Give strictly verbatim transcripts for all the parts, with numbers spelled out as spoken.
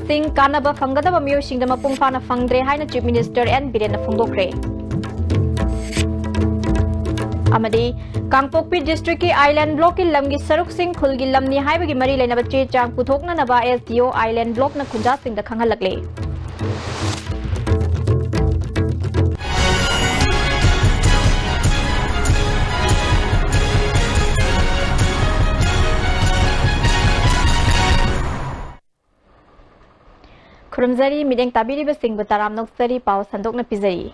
ꯁꯤꯡ ꯀꯥꯟꯅꯕ ꯐꯪꯒꯗꯕ ꯃꯤꯑꯣꯏꯁꯤꯡꯗ ꯃꯄꯨꯡ ꯐꯥꯅ ꯐꯪꯗ꯭ꯔꯦ ꯍꯥꯏꯅ Chief Minister N ꯕꯤꯔꯦꯟꯅ ꯐꯣꯡꯗꯣꯛꯈ꯭ꯔꯦ꯫ ꯑꯃꯗꯤ ꯀꯥꯡꯄꯣꯛꯄꯤ district ꯀꯤ Island Block ꯀꯤ ꯂꯝꯒꯤ ꯁꯔꯨꯛꯁꯤꯡ ꯈꯨꯜꯒꯤ ꯂꯝꯅꯤ ꯍꯥꯏꯕꯒꯤ ꯃꯔꯤ ꯂꯩꯅꯕ ꯆꯦ ꯆꯥꯡ ꯄꯨꯊꯣꯛꯅꯅꯕ S D O Island Block ꯅ ꯈꯨꯟꯖꯥꯁꯤꯡꯗ ꯈꯪꯍꯜꯂꯛꯂꯦ꯫ ꯈꯨꯔꯨꯝꯖꯔꯤ, ꯃꯤꯠꯌꯦꯡ ꯇꯥꯕꯤꯔꯤꯕꯁꯤꯡꯕꯨ ꯇꯔꯥꯝꯅ ꯑꯣꯛꯆꯔꯤ꯫ ꯄꯥꯎ ꯁꯟꯗꯣꯛꯅ ꯄꯤꯖꯔꯤ꯫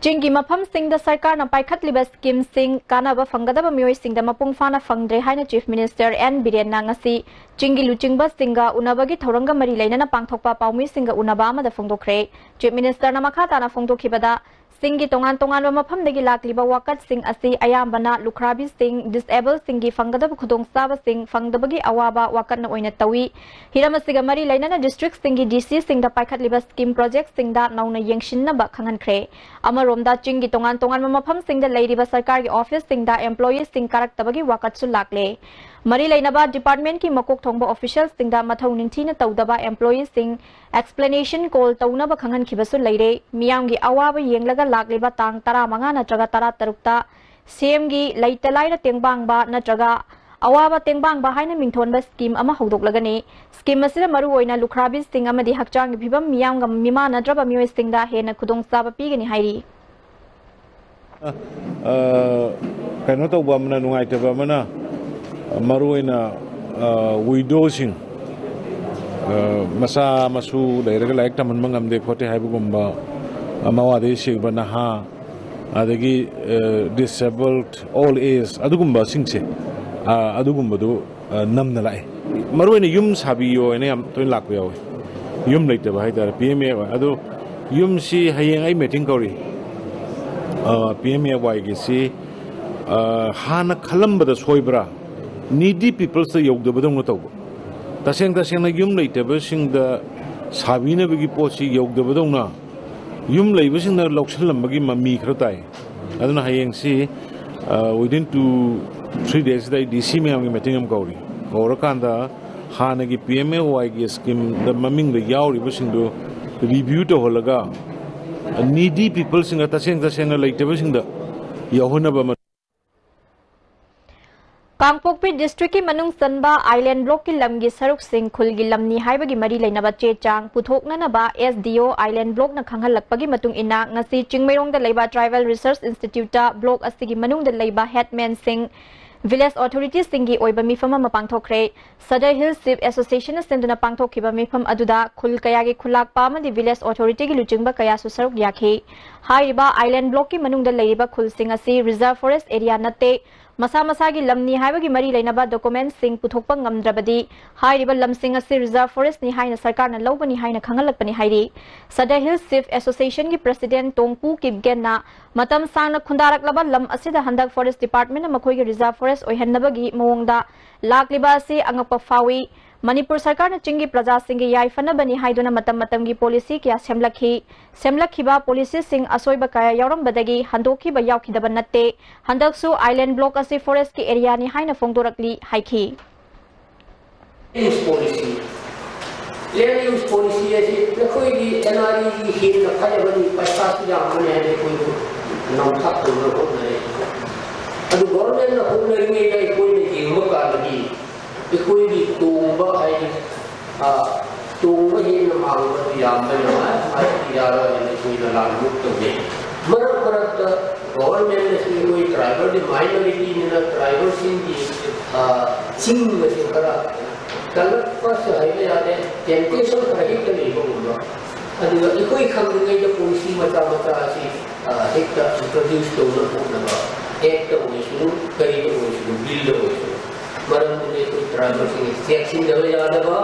ꯆꯤꯡꯒꯤ ꯃꯐꯝꯁꯤꯡꯗ ꯁꯔꯀꯥꯔꯅ ꯄꯥꯏꯈꯠꯂꯤꯕ scheme ꯁꯤꯡ ꯀꯥꯟꯅꯕ ꯐꯪꯒꯗꯕ ꯃꯤꯑꯣꯏꯁꯤꯡꯗ ꯃꯄꯨꯡ ꯐꯥꯅ ꯐꯪꯗ꯭ꯔꯦ ꯍꯥꯏꯅ Chief Minister N ꯕꯤꯔꯦꯟꯅ ꯉꯁꯤ ꯆꯤꯡꯒꯤ ꯂꯨꯆꯤꯡꯕꯁꯤꯡꯒ ꯎꯅꯕꯒꯤ ꯊꯧꯔꯝꯒ ꯃꯔꯤ ꯂꯩꯅꯅ ꯄꯥꯡꯊꯣꯛꯄ ꯄꯥꯎꯃꯤꯁꯤꯡꯒ ꯎꯅꯕ ꯑꯃꯗ ꯐꯣꯡꯗꯣꯛꯈ꯭ꯔꯦ꯫ Chief Minister ꯅ ꯃꯈꯥ ꯇꯥꯅ ꯐꯣꯡꯗꯣꯛꯈꯤꯕꯗ, ꯁꯤꯡꯒꯤ ꯇꯣꯉꯥꯟ ꯇꯣꯉꯥꯟꯕ ꯃꯐꯝꯗꯒꯤ ꯂꯥꯛꯂꯤꯕ ꯋꯥꯀꯠꯁꯤꯡ ꯑꯁꯤ ꯑꯌꯥꯝꯕꯅ ꯂꯨꯈ꯭ꯔꯥꯕꯤꯁꯤꯡ, disabled ꯁꯤꯡꯒꯤ ꯐꯪꯒꯗꯕ ꯈꯨꯗꯣꯡꯆꯥꯕꯁꯤꯡ ꯐꯪꯗꯕꯒꯤ ꯑꯋꯥꯕ ꯋꯥꯀꯠꯅ ꯑꯣꯏꯅ ꯇꯧꯏ꯫ ꯍꯤꯔꯝ ꯑꯁꯤꯒ ꯃꯔꯤ ꯂꯩꯅꯅ district ꯁꯤꯡꯒꯤ D C ꯁꯤꯡꯗ ꯄꯥꯏꯈꯠꯂꯤꯕ scheme project ꯁꯤꯡꯗ ꯅꯧꯅ ꯌꯦꯡꯁꯤꯟꯅꯕ ꯈꯪꯍꯟꯈ꯭ꯔꯦ꯫ ꯑꯃꯔꯣꯝꯗ, ꯆꯤꯡꯒꯤ ꯇꯣꯉꯥꯟ ꯇꯣꯉꯥꯟꯕ ꯃꯐꯝꯁꯤꯡꯗ ꯂꯩꯔꯤꯕ ꯁꯔꯀꯥꯔꯒꯤ office ꯁꯤꯡꯗ employee ꯁꯤꯡ ꯀꯥꯔꯛꯇꯕꯒꯤ ꯋꯥꯀꯠꯁꯨ ꯂꯥꯛꯂꯦ꯫ ꯃꯔꯤ ꯂꯩꯅꯕ department ꯀꯤ ꯃꯀꯣꯛ ꯊꯣꯡꯕ official ꯁꯤꯡꯗ ꯃꯊꯧ ꯅꯤꯡꯊꯤꯅ ꯇꯧꯗꯕ employee ꯁꯤꯡ explanation call ꯇꯧꯅꯕ ꯈꯪꯍꯟꯈꯤꯕꯁꯨ ꯂꯩꯔꯦ꯫ ꯃꯤꯌꯥꯝꯒꯤ ꯑꯋꯥꯕ ꯌꯦꯡꯂꯒ ꯂꯥꯛꯂꯤꯕ ꯇꯥꯡ ꯇꯔꯥꯃꯉꯥ ꯅꯠꯇ꯭ꯔꯒ ꯇꯔꯥꯇꯔꯨꯛꯇ ꯁꯤ ꯑꯦꯝ ꯒꯤ ꯂꯩꯇ ꯂꯥꯏꯔ ꯇꯦꯡꯕꯥꯡꯕ ꯅꯠꯇ꯭ꯔꯒ ꯑꯋꯥꯕ ꯇꯦꯡꯕꯥꯡꯕ ꯍꯥꯏꯅ ꯃꯤꯡꯊꯣꯟꯕ scheme ꯑꯃ ꯍꯧꯗꯣꯛꯂꯒꯅꯤ꯫ Scheme ꯑꯁꯤꯗ ꯃꯔꯨꯑꯣꯏꯅ ꯂꯨꯈ꯭ꯔꯥꯕꯤꯁꯤꯡ ꯑꯃꯗꯤ ꯍꯛꯆꯥꯡꯒꯤ ꯐꯤꯕꯝ ꯃꯤꯌꯥꯝꯒ ꯃꯤꯃꯥꯟꯅꯗ꯭ꯔꯕ ꯃꯤꯑꯣꯏꯁꯤꯡꯗ ꯍꯦꯟꯅ ꯈꯨꯗꯣꯡꯆꯥꯕ ꯄꯤꯒꯅꯤ ꯍꯥꯏꯔꯤ꯫ ꯑ, ꯀꯩꯅꯣ ꯇꯧꯕ ꯑꯃꯅ, ꯅꯨꯡꯉꯥꯏꯇꯕ ꯑꯃꯅ, ꯃꯔꯨꯑꯣꯏꯅ, ꯑ, widow ꯁꯤꯡ, ꯑ, ꯃꯆꯥ ꯃꯁꯨ ꯂꯩꯔꯒ ꯂꯥꯏꯔꯤꯛ ꯇꯝꯍꯟꯕ ꯉꯝꯗꯦ ꯈꯣꯠꯇꯦ ꯍꯥꯏꯕꯒꯨꯝꯕ, ꯑ, ꯃꯋꯥꯗꯒꯤ ꯁꯤꯕ ꯅꯍꯥ, ꯑꯗꯒꯤ, ꯑ, disabled, old age, ꯑꯗꯨꯒꯨꯝꯕꯁꯤꯡꯁꯦ, ꯑ, ꯑꯗꯨꯒꯨꯝꯕꯗꯨ ꯑ, ꯅꯝꯅ ꯂꯥꯛꯑꯦ꯫ ꯃꯔꯨꯑꯣꯏꯅ ꯌꯨꯝ ꯁꯥꯕꯤꯌꯣ ꯍꯥꯏꯅ ꯌꯥꯝ ꯇꯣꯏꯅ ꯂꯥꯛꯄ ꯌꯥꯎꯋꯦ꯫ ꯌꯨꯝ ꯂꯩꯇꯕ ꯍꯥꯏꯇꯥꯔꯦ, P M A Y꯫ ꯑꯗꯣ ꯌꯨꯝꯁꯤ ꯍꯌꯦꯡ ꯑꯩ meeting ꯀꯧꯔꯤ꯫ ꯑ, P M A Y ꯒꯤꯁꯤ, ꯑ, ꯍꯥꯟꯅ ꯈꯜꯂꯝꯕꯗ ꯁꯣꯏꯕ꯭ꯔꯥ? Needy peoples ꯇ ꯌꯧꯗꯕꯗꯧꯅ ꯇꯧꯕ꯫ ꯇꯁꯦꯡ ꯇꯁꯦꯡꯅ ꯌꯨꯝ ꯂꯩꯇꯕꯁꯤꯡꯗ ꯁꯥꯕꯤꯅꯕꯒꯤ ꯄꯣꯠꯁꯤ ꯌꯧꯗꯕꯗꯧꯅ ꯌꯨꯝ ꯂꯩꯕꯁꯤꯡꯅ ꯂꯧꯁꯤꯜꯂꯝꯕꯒꯤ ꯃꯃꯤ ꯈꯔ ꯇꯥꯏ꯫ ꯑꯗꯨꯅ ꯍꯌꯦꯡꯁꯤ, ꯑ, within two, three days ꯁꯤꯗ ꯑꯩ D C ꯃꯌꯥꯝꯒꯤ meeting ꯑꯃ ꯀꯧꯔꯤ꯫ ꯀꯧꯔꯀꯥꯟꯗ ꯍꯥꯟꯅꯒꯤ ꯄꯤ ꯑꯦꯝ ꯑꯦ ꯋꯥꯏꯒꯤ ꯁ꯭ꯀꯤꯝꯗ ꯃꯃꯤꯡꯗ ꯌꯥꯎꯔꯤꯕꯁꯤꯡꯗꯨ ꯔꯤꯚ꯭ꯌꯨ ꯇꯧꯍꯜꯂꯒ, ꯅꯤꯗꯤ ꯄꯤꯄꯜꯁꯤꯡꯗ, ꯇꯁꯦꯡ ꯇꯁꯦꯡꯅ ꯂꯩꯇꯕꯁꯤꯡꯗ ꯌꯥꯎꯍꯟꯅꯕ ꯑꯃ꯫ ꯀꯥꯡꯄꯣꯛꯄꯤ ꯗꯤꯁꯇ꯭ꯔꯤꯛꯀꯤ ꯃꯅꯨꯡ ꯆꯟꯕ ꯑꯥꯏꯂꯦꯟ ꯕ꯭ꯂꯣꯛꯀꯤ ꯂꯝꯒꯤ ꯁꯔꯨꯛꯁꯤꯡ ꯈꯨꯜꯒꯤ ꯂꯝꯅꯤ ꯍꯥꯏꯕꯒꯤ ꯃꯔꯤ ꯂꯩꯅꯕ ꯆꯦ ꯆꯥꯡ ꯄꯨꯊꯣꯛꯅꯅꯕ ꯑꯦꯁ ꯗꯤ ꯑꯣ ꯑꯥꯏꯂꯦꯟ ꯕ꯭ꯂꯣꯛꯅ ꯈꯪꯍꯜꯂꯛꯄꯒꯤ ꯃꯇꯨꯡ ꯏꯟꯅ, ꯉꯁꯤ ꯆꯤꯡꯃꯩꯔꯣꯡꯗ ꯂꯩꯕ ꯇ꯭ꯔꯥꯏꯕꯦꯜ ꯔꯤꯁꯔꯁ ꯏꯟꯁꯇꯤꯇ꯭ꯌꯨꯠꯇ ꯕ꯭ꯂꯣꯛ ꯑꯁꯤꯒꯤ ꯃꯅꯨꯡꯗ ꯂꯩꯕ ꯍꯦꯗꯃꯦꯟꯁꯤꯡ, ꯚꯤꯂꯦꯖ ꯑꯣꯊꯣꯔꯤꯇꯤꯁꯤꯡꯒꯤ ꯑꯣꯏꯕ ꯃꯤꯐꯝ ꯑꯃ ꯄꯥꯡꯊꯣꯛꯈ꯭ꯔꯦ꯫ ꯁꯗꯔ ꯍꯤꯜꯁ ꯆꯤꯐ ꯑꯦꯁꯣꯁꯤꯌꯦꯁꯟꯅ ꯁꯤꯟꯗꯨꯅ ꯄꯥꯡꯊꯣꯛꯈꯤꯕ ꯃꯤꯐꯝ ꯑꯗꯨꯗ ꯈꯨꯜ ꯀꯌꯥꯒꯤ ꯈꯨꯜꯂꯥꯛꯄ ꯑꯃꯗꯤ ꯚꯤꯂꯦꯖ ꯑꯣꯊꯣꯔꯤꯇꯤꯒꯤ ꯂꯨꯆꯤꯡꯕ ꯀꯌꯥꯁꯨ ꯁꯔꯨꯛ ꯌꯥꯈꯤ꯫ ꯍꯥꯏꯔꯤꯕ ꯑꯥꯏꯂꯦꯟ ꯕ꯭ꯂꯣꯛꯀꯤ ꯃꯅꯨꯡꯗ ꯂꯩꯔꯤꯕ ꯈꯨꯜꯁꯤꯡ ꯑꯁꯤ ꯔꯤꯖꯔꯚ ꯐꯣꯔꯦꯁ ꯑꯦꯔꯤꯌꯥ ꯅꯠꯇꯦ, ꯃꯁꯥ ꯃꯁꯥꯒꯤ ꯂꯝꯅꯤ ꯍꯥꯏꯕꯒꯤ ꯃꯔꯤ ꯂꯩꯅꯕ ꯗꯣꯀꯨꯃꯦꯟꯠꯁꯤꯡ ꯄꯨꯊꯣꯛꯄ ꯉꯝꯗ꯭ꯔꯕꯗꯤ ꯍꯥꯏꯔꯤꯕ ꯂꯝꯁꯤꯡ ꯑꯁꯤ ꯔꯤꯖꯔꯚ ꯐꯣꯔꯦꯁ꯭ꯠꯅꯤ ꯍꯥꯏꯅ ꯁꯔꯀꯥꯔꯅ ꯂꯧꯒꯅꯤ ꯍꯥꯏꯅ ꯈꯪꯍꯜꯂꯛꯄꯅꯤ ꯍꯥꯏꯔꯤ꯫ ꯁꯗꯔ ꯍꯤꯜꯁ ꯆꯤꯐ ꯑꯦꯁꯣꯁꯤꯌꯦꯁꯟꯒꯤ ꯄ꯭ꯔꯁꯤꯗꯦꯟꯠ ꯇꯣꯡꯄꯨ ꯀꯤꯞꯒꯦꯟꯅ ꯃꯇꯝ ꯁꯥꯡꯅ ꯈꯨꯟꯗꯥꯔꯛꯂꯕ ꯂꯝ ꯑꯁꯤꯗ ꯍꯟꯗꯛ ꯐꯣꯔꯦꯁ꯭ꯠ ꯗꯤꯄꯥꯔꯠꯃꯦꯟꯠꯅ ꯃꯈꯣꯏꯒꯤ ꯔꯤꯖꯔꯚ ꯐꯣꯔꯦꯁ꯭ꯠ ꯑꯣꯏꯍꯟꯅꯕꯒꯤ ꯃꯑꯣꯡꯗ ꯂꯥꯛꯂꯤꯕ ꯑꯁꯤ ꯑꯉꯛꯄ ꯐꯥꯎꯏ꯫ ꯃꯅꯤꯄꯨꯔ ꯁꯔꯀꯥꯔꯅ ꯆꯤꯡꯒꯤ ꯄ꯭ꯔꯖꯥꯁꯤꯡꯒꯤ ꯌꯥꯏꯐꯅꯕꯅꯤ ꯍꯥꯏꯗꯨꯅ ꯃꯇꯝ ꯃꯇꯝꯒꯤ ꯄꯣꯂꯤꯁꯤ ꯀꯌꯥ ꯁꯦꯝꯂꯛꯈꯤ꯫ ꯁꯦꯝꯂꯛꯈꯤꯕ ꯄꯣꯂꯤꯁꯤꯁꯤꯡ ꯑꯁꯣꯏꯕ ꯀꯌꯥ ꯌꯥꯎꯔꯝꯕꯗꯒꯤ ꯍꯟꯗꯣꯛꯈꯤꯕ ꯌꯥꯎꯈꯤꯗꯕ ꯅꯠꯇꯦ꯫ ꯍꯟꯗꯛꯁꯨ ꯑꯥꯏꯂꯦꯟ ꯕ꯭ꯂꯣꯛ ꯑꯁꯤ ꯐꯣꯔꯦꯁ꯭ꯠꯀꯤ ꯑꯦꯔꯤꯌꯥꯅꯤ ꯍꯥꯏꯅ ꯐꯣꯡꯗꯣꯔꯛꯂꯤ ꯍꯥꯏꯈꯤ꯫ ꯌꯨꯁ ꯄꯣꯂꯤꯁꯤ, ꯂꯦꯟ ꯌꯨꯁ ꯄꯣꯂꯤꯁꯤ ꯑꯁꯤ ꯅꯈꯣꯏꯒꯤ ꯑꯦꯟ ꯑꯥꯔ ꯏꯒꯤ ꯍꯦꯟꯅ ꯐꯖꯕꯅꯤ, ꯄꯩꯁꯥꯁꯨ ꯌꯥꯝꯕꯅꯤ ꯍꯥꯏꯅ ꯑꯩꯈꯣꯏꯕꯨ ꯅꯝꯊꯥꯛ ꯇꯧꯅꯕ ꯍꯣꯠꯅꯔꯦ꯫ ꯑꯗꯨ ꯒꯣꯔꯃꯦꯟꯅ ꯍꯣꯠꯅꯔꯤꯉꯩꯗ ꯑꯩꯈꯣꯏꯅ ꯌꯦꯡꯕ ꯀꯥꯟꯗꯗꯤ ꯑꯩꯈꯣꯏꯒꯤ ꯇꯣꯡꯕ ꯍꯥꯏꯗꯤ, ꯑ, ꯇꯣꯡꯕ ꯍꯦꯟꯅ ꯃꯥꯡꯕꯗꯨ ꯌꯥꯝꯕꯅ ꯃꯥꯏ ꯌꯥꯔꯣꯏ ꯍꯥꯏꯅ ꯑꯩꯈꯣꯏꯅ ꯂꯥꯟꯃꯨꯛ ꯇꯧꯖꯩ꯫ ꯃꯔꯛ ꯃꯔꯛꯇ ꯒꯣꯚꯔꯟꯃꯦꯟꯠꯅꯁꯨ ꯑꯩꯈꯣꯏ ꯇ꯭ꯔꯥꯏꯕꯦꯜꯗꯤ ꯃꯥꯏꯅꯣꯔꯤꯇꯤꯅꯤꯅ ꯇ꯭ꯔꯥꯏꯕꯦꯜꯁꯤꯡꯒꯤ, ꯑ, ꯆꯤꯡꯕꯁꯦ ꯈꯔ ꯀꯜꯂꯛꯄꯁꯨ ꯍꯥꯏꯕ ꯌꯥꯗꯦ, ꯇꯦꯝꯇꯦꯁꯟ ꯈꯔ ꯍꯦꯛꯇ ꯂꯩꯕꯒꯨꯝꯕ꯫ ꯑꯗꯨꯒ ꯑꯩꯈꯣꯏ ꯈꯪꯗ꯭ꯔꯤꯉꯩꯗ ꯄꯣꯂꯤꯁꯤ ꯃꯆꯥ ꯃꯆꯥ ꯑꯁꯤ, ꯑ, ꯍꯦꯛꯇ ꯏꯟꯇ꯭ꯔꯣꯗ꯭ꯌꯨꯁ ꯇꯧꯅꯕ ꯍꯣꯠꯅꯕ, ꯑꯦꯛꯇ ꯑꯣꯏꯁꯅꯨ, ꯀꯔꯤꯗ ꯑꯣꯏꯁꯅꯨ, ꯕꯤꯜꯗ ꯑꯣꯏꯁꯅꯨ, ꯃꯔꯝꯗꯨꯗꯤ ꯑꯩꯈꯣꯏ ꯇ꯭ꯔꯥꯏꯕꯦꯜꯁꯤꯡꯅ ꯆꯦꯛꯁꯤꯟꯗꯕ ꯌꯥꯗꯕ꯫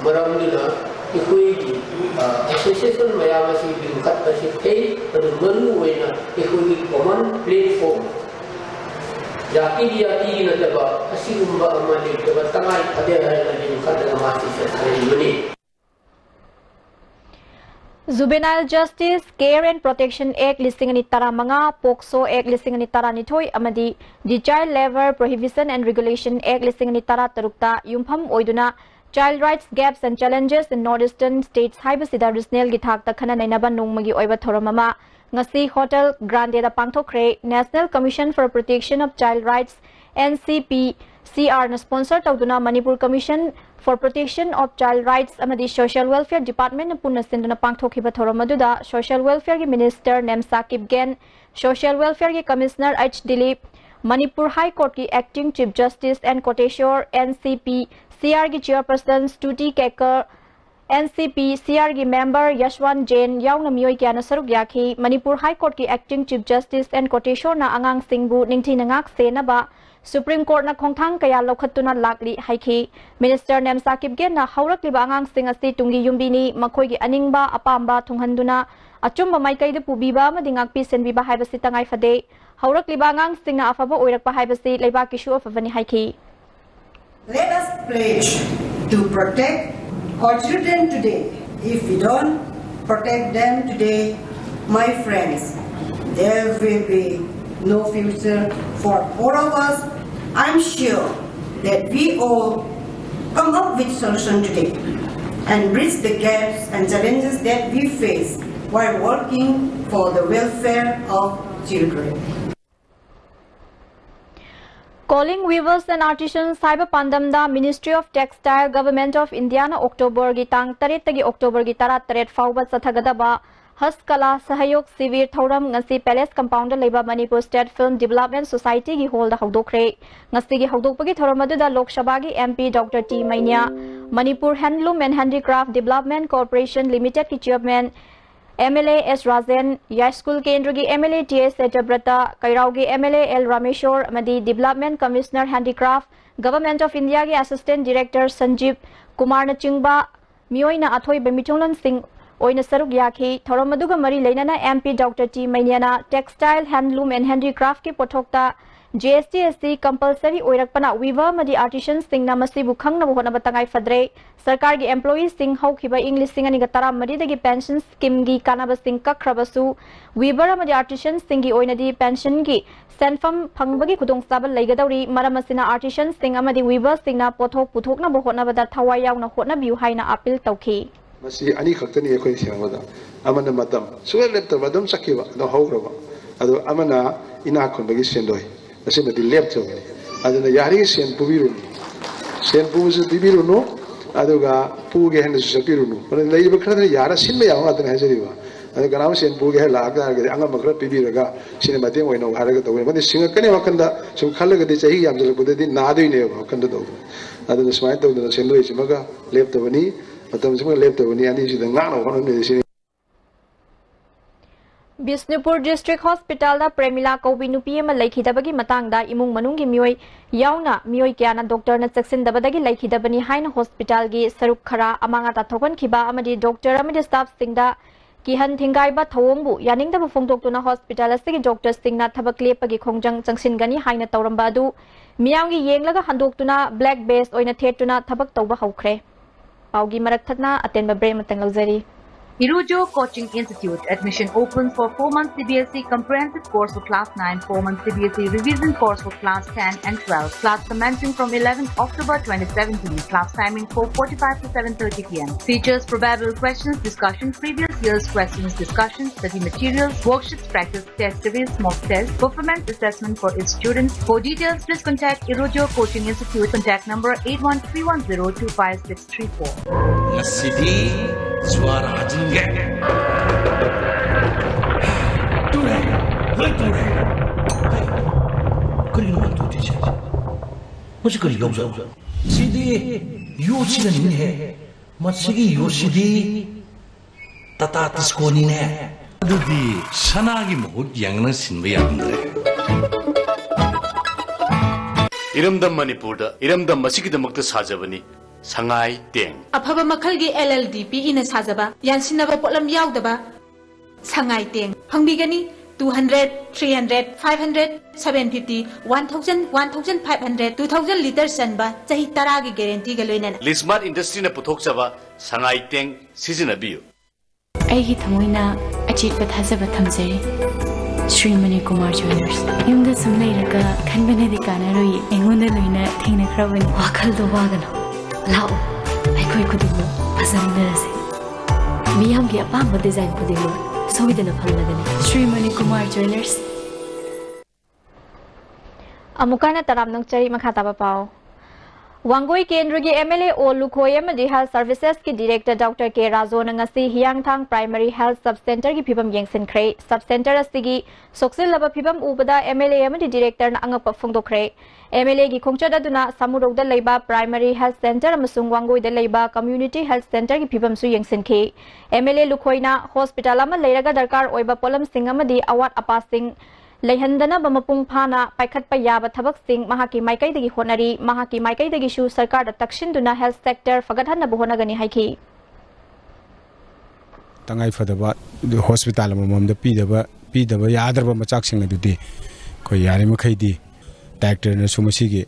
ꯃꯔꯝꯗꯨꯅ ꯑꯩꯈꯣꯏꯒꯤ, ꯑ, ꯑꯦꯁꯣꯁꯤꯌꯦꯁꯟ ꯃꯌꯥꯝ ꯑꯁꯤ ꯂꯤꯡꯈꯠꯄꯁꯤ ꯐꯩ, ꯑꯗꯨ ꯃꯔꯨ ꯑꯣꯏꯅ ꯑꯩꯈꯣꯏꯒꯤ ꯀꯣꯃꯟ ꯄ꯭ꯂꯦꯠꯐꯣꯝ, ꯖꯥꯇꯤꯒꯤ ꯖꯥꯇꯤꯒꯤ ꯅꯠꯇꯕ ꯑꯁꯤꯒꯨꯝꯕ ꯑꯃ ꯂꯩꯇꯕ ꯇꯉꯥꯏ ꯐꯗꯦ ꯍꯥꯏꯅ ꯂꯤꯡꯈꯠꯂꯒ ꯃꯥꯁꯤ ꯆꯠꯊꯔꯛꯏꯕꯅꯤ꯫ Juvenile Justice Care and Protection Act ꯂꯤꯁꯤꯡ ꯑꯅꯤ ꯇꯔꯥꯃꯉꯥ, ꯄꯣꯛꯁꯣ ꯑꯦꯛ ꯂꯤꯁꯤꯡ ꯑꯅꯤ ꯇꯔꯥꯅꯤꯊꯣꯏ ꯑꯃꯗꯤ The Child Labour Prohibition and Regulation Act ꯂꯤꯁꯤꯡ ꯑꯅꯤ ꯇꯔꯥꯇꯔꯨꯛꯇ ꯌꯨꯝꯐꯝ ꯑꯣꯏꯗꯨꯅ Child Rights Gaps and Challenges in Northeastern States ꯍꯥꯏꯕꯁꯤꯗ regionalꯒꯤ ꯊꯥꯛꯇ ꯈꯟꯅ ꯅꯩꯅꯕ ꯅꯣꯡꯃꯒꯤ ꯑꯣꯏꯕ ꯊꯧꯔꯝ ꯑꯃ ꯉꯁꯤ Hotel Grandeꯗ ꯄꯥꯡꯊꯣꯛꯈ꯭ꯔꯦ꯫ National Commission for Protection of Child Rights, N C P C R ꯅ sponsor ꯇꯧꯗꯨꯅ Manipur Commission for Protection of Child Rights ꯑꯃꯗꯤ Social Welfare Departmentꯅ ꯄꯨꯟꯅ ꯁꯤꯟꯗꯨꯅ ꯄꯥꯡꯊꯣꯛꯈꯤꯕ ꯊꯧꯔꯝ ꯑꯗꯨꯗ Social Welfareꯒꯤ Minister ꯅꯦꯝꯁꯥ Kipgen, Social Welfareꯒꯤ Commissioner H Dilip, Manipur High Courtꯀꯤ Acting Chief Justice N ꯀꯣꯇꯦꯁꯣꯔ, N C P C Rꯒꯤ Chairperson ꯁ꯭ꯇꯨꯇꯤ ꯀꯦꯀꯔ, N C P C Rꯒꯤ member ꯌꯁꯋꯟ ꯖꯦꯟ ꯌꯥꯎꯅ ꯃꯤꯑꯣꯏ ꯀꯌꯥꯅ ꯁꯔꯨꯛ ꯌꯥꯈꯤ꯫ Manipur High Courtꯀꯤ Acting Chief Justice N ꯀꯣꯇꯦꯁꯣꯔꯅ ꯑꯉꯥꯡꯁꯤꯡꯕꯨ ꯅꯤꯡꯊꯤꯅ ꯉꯥꯛ ꯁꯦꯟꯅꯕ Supreme Courtꯅ ꯈꯣꯡꯊꯥꯡ ꯀꯌꯥ ꯂꯧꯈꯠꯇꯨꯅ ꯂꯥꯛꯂꯤ ꯍꯥꯏꯈꯤ꯫ Minister ꯅꯦꯝꯁꯥ ꯀꯤꯞꯒꯦꯟꯅ ꯍꯧꯔꯛꯂꯤꯕ ꯑꯉꯥꯡꯁꯤꯡ ꯑꯁꯤ ꯇꯨꯡꯒꯤ ꯌꯨꯝꯕꯤꯅꯤ, ꯃꯈꯣꯏꯒꯤ ꯑꯅꯤꯡꯕ ꯑꯄꯥꯝꯕ ꯊꯨꯡꯍꯟꯗꯨꯅ ꯑꯆꯨꯝꯕ ꯃꯥꯏꯀꯩꯗ ꯄꯨꯕꯤꯕ ꯑꯃꯗꯤ ꯉꯥꯛꯄꯤ ꯁꯦꯟꯕꯤꯕ ꯍꯥꯏꯕꯁꯤ ꯇꯉꯥꯏ ꯐꯗꯦ꯫ ꯍꯧꯔꯛꯂꯤꯕ ꯑꯉꯥꯡꯁꯤꯡꯅ ꯑꯐꯕ ꯑꯣꯏꯔꯛꯄ ꯍꯥꯏꯕꯁꯤ ꯂꯩꯕꯥꯛꯀꯤꯁꯨ ꯑꯐꯕꯅꯤ ꯍꯥꯏꯈꯤ꯫ Let us pledge to protect our children today. If we don't protect them today, my friends, there will be no future for all of us. I'm sure that we all come up with solution today and bridge the gaps and challenges that we face while working for the welfare of children. Calling Weavers and Artisans ꯍꯥꯏꯕ ꯄꯥꯟꯗꯝꯗ Ministry of Textile, Government of Indiaꯅ Octoberꯒꯤ ꯇꯥꯡ ꯇꯔꯦꯠꯇꯒꯤ Octoberꯒꯤ ꯇꯔꯥꯇꯔꯦꯠ ꯐꯥꯎꯕ ꯆꯠꯊꯒꯗꯕ ꯍꯁ ꯀꯂꯥ ꯁꯍꯌꯣꯒ ꯁꯤꯕꯤꯔ ꯊꯧꯔꯝ ꯉꯁꯤ Palace Compoundꯗ ꯂꯩꯕ Manipur State Film Development Societyꯒꯤ hallꯗ ꯍꯧꯗꯣꯛꯈ꯭ꯔꯦ꯫ ꯉꯁꯤꯒꯤ ꯍꯧꯗꯣꯛꯄꯒꯤ ꯊꯧꯔꯝ ꯑꯗꯨꯗ ꯂꯣꯛ ꯁꯚꯥꯒꯤ M P Doctor T ꯃꯩꯅ꯭ꯌꯥ, Manipur Handloom and Handicraft Development Corporation Limitedꯀꯤ Chairman M L A S Rajen, ꯌꯥꯏꯁ꯭ꯀꯨꯜ ꯀꯦꯟꯗ꯭ꯔꯒꯤ M L A T S ꯁꯇ꯭ꯌꯕ꯭ꯔꯇ, ꯀꯩꯔꯥꯎꯒꯤ M L A L Rameshwor ꯑꯃꯗꯤ Development Commissioner Handicraft, Government of Indiaꯒꯤ Assistant Director ꯁꯟꯖꯤꯕ ꯀꯨꯃꯥꯔꯅꯆꯤꯡꯕ ꯃꯤꯑꯣꯏꯅ ꯑꯊꯣꯏꯕ ꯃꯤꯊꯨꯡꯂꯣꯟꯁꯤꯡ ꯑꯣꯏꯅ ꯁꯔꯨꯛ ꯌꯥꯈꯤ꯫ ꯊꯧꯔꯝ ꯑꯗꯨꯒ ꯃꯔꯤ ꯂꯩꯅꯅ M P Doctor T ꯃꯩꯅ꯭ꯌꯥꯅ Textile, Handloom and Handicraftꯀꯤ ꯄꯣꯠꯊꯣꯛꯇ ꯖꯤ ꯑꯦꯁ ꯇꯤ ꯑꯁꯤ ꯀꯝꯄꯜꯁꯔꯤ ꯑꯣꯏꯔꯛꯄꯅ ꯋꯤꯚꯔ ꯑꯃꯗꯤ ꯑꯥꯔꯇꯤꯁꯟꯁꯤꯡꯅ ꯃꯁꯤꯕꯨ ꯈꯪꯅꯕ ꯍꯣꯠꯅꯕ ꯇꯉꯥꯏ ꯐꯗ꯭ꯔꯦ꯫ ꯁꯔꯀꯥꯔꯒꯤ ꯑꯦꯝꯄ꯭ꯂꯣꯌꯤꯁꯤꯡ ꯍꯧꯈꯤꯕ ꯏꯪ ꯂꯤꯁꯤꯡ ꯑꯅꯤꯒ ꯇꯔꯥꯃꯔꯤꯗꯒꯤ ꯄꯦꯟꯁꯟ ꯁ꯭ꯀꯤꯝꯒꯤ ꯀꯥꯟꯅꯕꯁꯤꯡ ꯀꯛꯈ꯭ꯔꯕꯁꯨ, ꯋꯤꯚꯔ ꯑꯃꯗꯤ ꯑꯥꯔꯇꯤꯁꯟꯁꯤꯡꯒꯤ ꯑꯣꯏꯅꯗꯤ ꯄꯦꯟꯁꯟꯒꯤ ꯁꯦꯟꯐꯝ ꯐꯪꯕꯒꯤ ꯈꯨꯗꯣꯡꯆꯥꯕ ꯂꯩꯒꯗꯧꯔꯤ꯫ ꯃꯔꯝ ꯑꯁꯤꯅ, ꯑꯥꯔꯇꯤꯁꯟꯁꯤꯡ ꯑꯃꯗꯤ ꯋꯤꯚꯔꯁꯤꯡꯅ ꯄꯣꯠꯊꯣꯛ ꯄꯨꯊꯣꯛꯅꯕ ꯍꯣꯠꯅꯕꯗ ꯊꯋꯥꯏ ꯌꯥꯎꯅ ꯍꯣꯠꯅꯕꯤꯌꯨ ꯍꯥꯏꯅ ꯑꯥꯄꯤꯜ ꯇꯧꯈꯤ꯫ ꯃꯁꯤ ꯑꯅꯤꯈꯛꯇꯅꯤ ꯑꯩꯈꯣꯏꯅ ꯊꯦꯡꯅꯕꯗ꯫ ꯑꯃꯅ ꯃꯇꯝ ꯁꯨꯡꯂꯦꯞ ꯂꯦꯞꯇꯕ ꯑꯗꯨꯝ ꯆꯠꯈꯤꯕ, ꯑꯗꯨꯝ ꯍꯧꯈ꯭ꯔꯕ꯫ ꯑꯗꯣ ꯑꯃꯅ ꯏꯅꯥꯛ ꯈꯨꯟꯕꯒꯤ ꯁꯦꯟꯗꯣꯏ, ꯃꯁꯤꯃꯗꯤ ꯂꯦꯞꯇ꯭ꯔꯕꯅꯤ꯫ ꯑꯗꯨꯅ ꯌꯥꯔꯤꯉꯩ ꯁꯦꯟ ꯄꯨꯕꯤꯔꯨꯅꯨ, ꯁꯦꯟ ꯄꯨꯕꯁꯨ ꯄꯤꯕꯤꯔꯨꯅꯨ, ꯑꯗꯨꯒ ꯄꯨꯒꯦ ꯍꯥꯏꯅꯁꯨ ꯆꯠꯄꯤꯔꯨꯅꯨ꯫ ꯑꯗꯨꯅ ꯂꯩꯔꯤꯕ ꯈꯔꯗꯨꯅ ꯌꯥꯔ ꯁꯤꯟꯕ ꯌꯥꯕ ꯉꯥꯛꯇꯅꯤ ꯍꯥꯏꯖꯔꯤꯕ꯫ ꯑꯗꯨ ꯀꯅꯥꯒꯨꯝꯕ ꯁꯦꯟ ꯄꯨꯒꯦ ꯍꯥꯏ ꯂꯥꯛ ꯇꯥꯔꯒꯗꯤ ꯑꯉꯝꯕ ꯈꯔ ꯄꯤꯕꯤꯔꯒ ꯁꯤꯅ ꯃꯇꯦꯡ ꯑꯣꯏꯅꯧ ꯍꯥꯏꯔꯒ ꯇꯧꯕꯅꯤ꯫ ꯃꯗꯨ ꯁꯤꯡꯉꯛꯀꯅꯤ ꯋꯥꯈꯜꯗ꯫ ꯁꯨꯝ ꯈꯜꯂꯒꯗꯤ ꯆꯍꯤ ꯌꯥꯝꯁꯤꯜꯂꯛꯄꯗꯗꯤ ꯅꯥꯗꯣꯏꯅꯦꯕ ꯋꯥꯈꯜꯗ ꯇꯧꯕ꯫ ꯑꯗꯨꯅ ꯁꯨꯃꯥꯏꯅ ꯇꯧꯗꯅ ꯁꯦꯟꯗꯣꯏꯁꯤꯃꯒ ꯂꯦꯞꯇꯕꯅꯤ, ꯃꯇꯝꯁꯤꯃꯒ ꯂꯦꯞꯇꯕꯅꯤ, ꯑꯅꯤꯁꯤꯗ ꯉꯥꯛꯅꯕ ꯍꯣꯠꯅꯃꯤꯟꯅꯁꯤ꯫ ꯕꯤꯁꯅꯨꯄꯨꯔ ꯗꯤꯁꯇ꯭ꯔꯤꯛ ꯍꯣꯁꯄꯤꯇꯥꯜꯗ ꯄ꯭ꯔꯦꯃꯤꯂꯥ ꯀꯧꯕꯤ ꯅꯨꯄꯤ ꯑꯃ ꯂꯩꯈꯤꯗꯕꯒꯤ ꯃꯇꯥꯡꯗ ꯏꯃꯨꯡ ꯃꯅꯨꯡꯒꯤ ꯃꯤꯑꯣꯏ ꯌꯥꯎꯅ ꯃꯤꯑꯣꯏ ꯀꯌꯥꯅ ꯗꯣꯛꯇꯔꯅ ꯆꯦꯛꯁꯤꯟꯗꯕꯗꯒꯤ ꯂꯩꯈꯤꯗꯕꯅꯤ ꯍꯥꯏꯅ ꯍꯣꯁꯄꯤꯇꯥꯜꯒꯤ ꯁꯔꯨꯛ ꯈꯔ ꯑꯃꯥꯡ ꯑꯇꯥ ꯊꯣꯛꯍꯟꯈꯤꯕ ꯑꯃꯗꯤ ꯗꯣꯛꯇꯔ ꯑꯃꯗꯤ ꯁ꯭ꯇꯥꯐꯁꯤꯡꯗ ꯀꯤꯍꯟ ꯊꯤꯡꯒꯥꯏꯕ ꯊꯧꯑꯣꯡꯕꯨ ꯌꯥꯅꯤꯡꯗꯕ ꯐꯣꯡꯗꯣꯛꯇꯨꯅ ꯍꯣꯁꯄꯤꯇꯥꯜ ꯑꯁꯤꯒꯤ ꯗꯣꯛꯇꯔꯁꯤꯡꯅ ꯊꯕꯛ ꯂꯦꯞꯄꯒꯤ ꯈꯣꯡꯖꯪ ꯆꯪꯁꯤꯟꯒꯅꯤ ꯍꯥꯏꯅ ꯇꯧꯔꯝꯕ ꯑꯗꯨ ꯃꯤꯌꯥꯝꯒꯤ ꯌꯦꯡꯂꯒ ꯍꯟꯗꯣꯛꯇꯨꯅ ꯕ꯭ꯂꯦꯛ ꯕꯦꯖ ꯑꯣꯏꯅ ꯊꯦꯠꯇꯨꯅ ꯊꯕꯛ ꯇꯧꯕ ꯍꯧꯈ꯭ꯔꯦ꯫ ꯄꯥꯎꯒꯤ ꯃꯔꯛ ꯊꯠꯅ ꯑꯇꯦꯟꯕ ꯕ꯭ꯔꯦꯛ ꯑꯃꯇꯪ ꯂꯧꯖꯔꯤ꯫ Irojo Coaching Institute. Admission open for four months C B S E comprehensive course of class nine, four months C B S E revision course of class ten and twelve. Class commencing from eleventh October twenty seventeen. Class timing four forty-five to seven thirty p m. Features probable questions, discussion, previous year's questions, discussion, study materials, worksheets, practice test series, mock test, performance assessment for its students. For details, please contact Irojo Coaching Institute. Contact number eight one three one zero two five six three four. ꯉꯁꯤꯗꯤ ꯖ꯭ꯋꯥꯔ ꯍꯥꯖꯤꯟꯒꯦ꯫ ꯇꯨꯔꯦ, ꯂꯣꯏ ꯇꯨꯔꯦ꯫ ꯀꯔꯤꯅꯣ ꯃꯥ ꯇꯨꯗ꯭ꯔꯤꯁꯦ? ꯃꯁꯤ ꯀꯔꯤ ꯌꯥꯎꯖꯥꯠꯅꯣ? ꯁꯤꯗꯤ ꯌꯣꯠꯁꯤꯅꯅꯤꯅꯦꯍꯦ꯫ ꯃꯁꯤꯒꯤ ꯌꯣꯠꯁꯤꯗꯤ ꯇꯥꯇꯥ ꯇꯤꯁꯀꯣꯅꯤꯅꯦ꯫ ꯑꯗꯨꯗꯤ ꯁꯅꯥꯒꯤ ꯃꯍꯨꯠ ꯌꯦꯡꯅ ꯁꯤꯟꯕ ꯌꯥꯔꯝꯗ꯭ꯔꯦ꯫ ꯏꯔꯝꯗꯝ ꯃꯅꯤꯄꯨꯔꯗ ꯏꯔꯝꯗꯝ ꯑꯁꯤꯒꯤꯗꯃꯛꯇ ꯁꯥꯖꯕꯅꯤ ꯁꯉꯥꯏ ꯇꯦꯡ꯫ ꯑꯐꯕ ꯃꯈꯜꯒꯤ L L D P Eꯅ ꯁꯥꯖꯕ, ꯌꯥꯟꯁꯤꯟꯅꯕ ꯄꯣꯠꯂꯝ ꯌꯥꯎꯗꯕ ꯁꯉꯥꯏ ꯇꯦꯡ ꯐꯪꯕꯤꯒꯅꯤ꯫ Two hundred, three hundred, five hundred, seven fifty, one thousand, one thousand five hundred, two thousand litre ꯆꯟꯕ ꯆꯍꯤ ꯇꯔꯥꯒꯤ guaranteeꯒ ꯂꯣꯏꯅꯅ꯫ ꯂꯤꯁꯃꯥꯔꯠ ꯏꯟꯗꯁꯇ꯭ꯔꯤꯅ ꯄꯨꯊꯣꯛꯆꯕ ꯁꯉꯥꯏ ꯇꯦꯡ ꯁꯤꯖꯤꯟꯅꯕꯤꯌꯨ꯫ ꯑꯩꯒꯤ ꯊꯃꯣꯏꯅ ꯑꯆꯦꯠꯄ ꯊꯥꯖꯕ ꯊꯝꯖꯔꯤ꯫ ꯁ꯭ꯔꯤ ꯃꯅꯤꯀꯨꯃꯥꯔ ꯖ꯭ꯋꯦꯂꯔꯁ꯫ ꯌꯨꯝꯗ ꯁꯨꯝ ꯂꯩꯔꯒ ꯈꯟꯕꯅꯗꯤ ꯀꯥꯟꯅꯔꯣꯏꯌꯦ꯫ ꯑꯩꯉꯣꯟꯗ ꯂꯣꯏꯅ ꯊꯦꯡꯅꯈ꯭ꯔꯕꯅꯤ꯫ ꯋꯥꯈꯜꯗꯣ ꯋꯥꯒꯅꯨ꯫ ꯂꯥꯛꯑꯣ, ꯑꯩꯈꯣꯏ ꯈꯨꯗꯤꯡꯃꯛ ꯐꯖꯃꯤꯟꯅꯔꯁꯦ꯫ ꯃꯤꯌꯥꯝꯒꯤ ꯑꯄꯥꯝꯕ design ꯈꯨꯗꯤꯡꯃꯛ ꯁꯣꯏꯗꯅ ꯐꯪꯂꯒꯅꯤ꯫ ꯁ꯭ꯔꯤ ꯃꯅꯤꯀꯨꯃꯥꯔ ꯖ꯭ꯋꯦꯂꯔꯁ꯫ ꯑꯃꯨꯛꯀ ꯍꯟꯅ ꯇꯔꯥꯝꯅ ꯑꯣꯛꯆꯔꯤ꯫ ꯃꯈꯥ ꯇꯥꯕ ꯄꯥꯎ꯫ ꯋꯥꯡꯒꯣꯏ ꯀꯦꯟꯗ꯭ꯔꯒꯤ M L A ꯑꯣ ꯂꯨꯈꯣꯏ ꯑꯃꯗꯤ Health Servicesꯀꯤ Director Doctor K ꯔꯥꯖꯣꯅ ꯉꯁꯤ ꯍꯤꯌꯥꯡꯊꯥꯡ Primary Health Sub Centreꯒꯤ ꯐꯤꯕꯝ ꯌꯦꯡꯁꯤꯟꯈ꯭ꯔꯦ꯫ Sub Centre ꯑꯁꯤꯒꯤ ꯁꯣꯛꯆꯤꯜꯂꯕ ꯐꯤꯕꯝ ꯎꯕꯗ M L A ꯑꯃꯗꯤ Directorꯅ ꯑꯉꯛꯄ ꯐꯣꯡꯗꯣꯛꯈ꯭ꯔꯦ꯫ M L Aꯒꯤ ꯈꯣꯡꯆꯠ ꯑꯗꯨꯅ ꯁꯥꯃꯨꯔꯧꯗ ꯂꯩꯕ Primary Health Centre ꯑꯃꯁꯨꯡ ꯋꯥꯡꯒꯣꯏꯗ ꯂꯩꯕ Community Health Centreꯒꯤ ꯐꯤꯕꯝꯁꯨ ꯌꯦꯡꯁꯤꯟꯈꯤ꯫ M L A ꯂꯨꯈꯣꯏꯅ hospital ꯑꯃ ꯂꯩꯔꯒ ꯗꯔꯀꯥꯔ ꯑꯣꯏꯕ ꯄꯣꯠꯂꯝꯁꯤꯡ ꯑꯃꯗꯤ ꯑꯋꯥꯠ ꯑꯄꯥꯁꯤꯡ ꯂꯩꯍꯟꯗꯅꯕ ꯃꯄꯨꯡ ꯐꯥꯅ ꯄꯥꯏꯈꯠꯄ ꯌꯥꯕ ꯊꯕꯛꯁꯤꯡ ꯃꯍꯥꯛꯀꯤ ꯃꯥꯏꯀꯩꯗꯒꯤ ꯍꯣꯠꯅꯔꯤ꯫ ꯃꯍꯥꯛꯀꯤ ꯃꯥꯏꯀꯩꯗꯒꯤꯁꯨ ꯁꯔꯀꯥꯔꯗ ꯇꯛꯁꯤꯟꯗꯨꯅ health sector ꯐꯒꯠꯍꯟꯅꯕ ꯍꯣꯠꯅꯒꯅꯤ ꯍꯥꯏꯈꯤ꯫ ꯇꯉꯥꯏ ꯐꯗꯕ hospital ꯑꯃꯃꯝꯗ ꯄꯤꯗꯕ, ꯄꯤꯗꯕ ꯌꯥꯗ꯭ꯔꯕ ꯃꯆꯥꯛꯁꯤꯡ ꯑꯗꯨꯗꯤ ꯑꯩꯈꯣꯏ ꯌꯥꯔꯤꯃꯈꯩꯗꯤ directorꯅꯁꯨ ꯃꯁꯤꯒꯤ